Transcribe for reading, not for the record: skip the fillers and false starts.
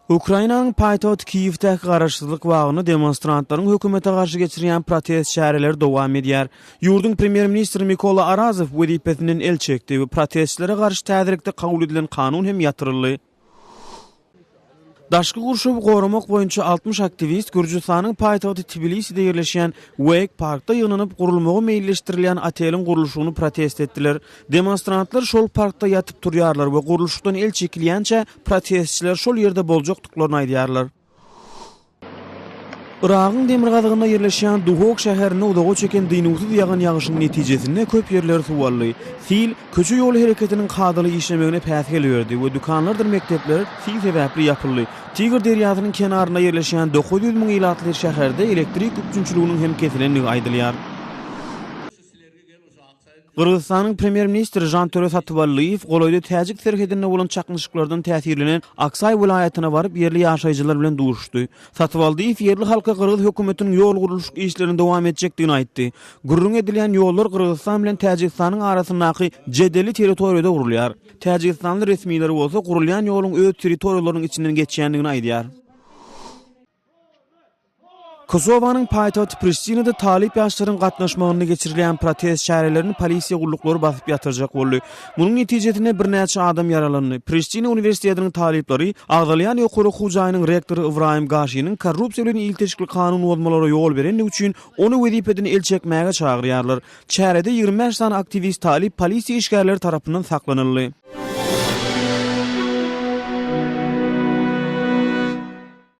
Ukrainanyň paýtagty Kiýewdäki Garaşsyzlyk bagynda demonstrantlaryň hökümete garşy geçirýän protest çäreleri dowam edýär. Ýurduň premýer-ministri Mikola Arazow wezipesinden el çekdi we protestçilere garşy täzelikde kabul edilen kanun hem ýatyryldy. Daşky gurşawy goramak boýunça 60 aktiwist Gürjüstanyň paýtagty Tbiliside ýerleşýän Weýk parkda ýygnanyp, gurulmagy meýilleşdirilýän oteliň gurluşygyny protest etdiler. Demonstrantlar şol parkda ýatyp turýarlar we gurluşykdan el çekilýänçä protestçiler şol ýerde boljakdyklaryny aýdýarlar. Yragyň demirgazygynda ýerleşýän Duhok şäherinde uzaga çeken dynuwsyz ýagan ýagyşyň netijesinde köp ýerleri suw aldy. Sil, köçe-ýol hereketiniň kadaly işlemegine päsgel berdi we dükanlardyr mekdepler sil sebäpli ýapyldy. Tigr derýasynyň kenarynda ýerleşýän 900 müň ilatly şäherde elektrik üpjünçiliginiň hem kesilendigi aýdylýar. Gyrgyzystanyň premýer-ministri Žantöre Satyballyýew golaýda täjik serhedinde bolan çaknyşyklardan täsirlenen Aksaý welaýatyna baryp, ýerli ýaşaýjylar bilen duşuşdy. Satybaldyýew ýerli halka gyrgyz hökümetiniň ýol gurluşyk işlerini dowam etjekdigini aýtdy. Gürrüňi edilýän ýollar Gyrgyzystan bilen Täjigistanyň arasyndaky jedelli territoriýada gurulýar. Täjigistanly resmiler bolsa gurulýan ýoluň öz territoriýalarynyň içinden geçýändigini aýdýar. Kosowanyň paýtagty Priştinada talyp ýaşlaryň gatnaşmagynda geçirilýän protest çärelerini polisiýa gulluklary basyp ýatyrjak boldy. Munuň netijesinde birnäçe adam ýaralandy. Priştina uniwersitetiniň talyplary agzalýan ýokary okuw jaýynyň rektory Ybraýym Gaşiniň korrupsiýa bilen ilteşikli kanun bozmalara ýol berendigi üçin ony wezipeden el çekmäge çagyrýarlar. Çärede 25 sany aktiwist talyp polisiýa işgärleri tarapyndan saklanyldy.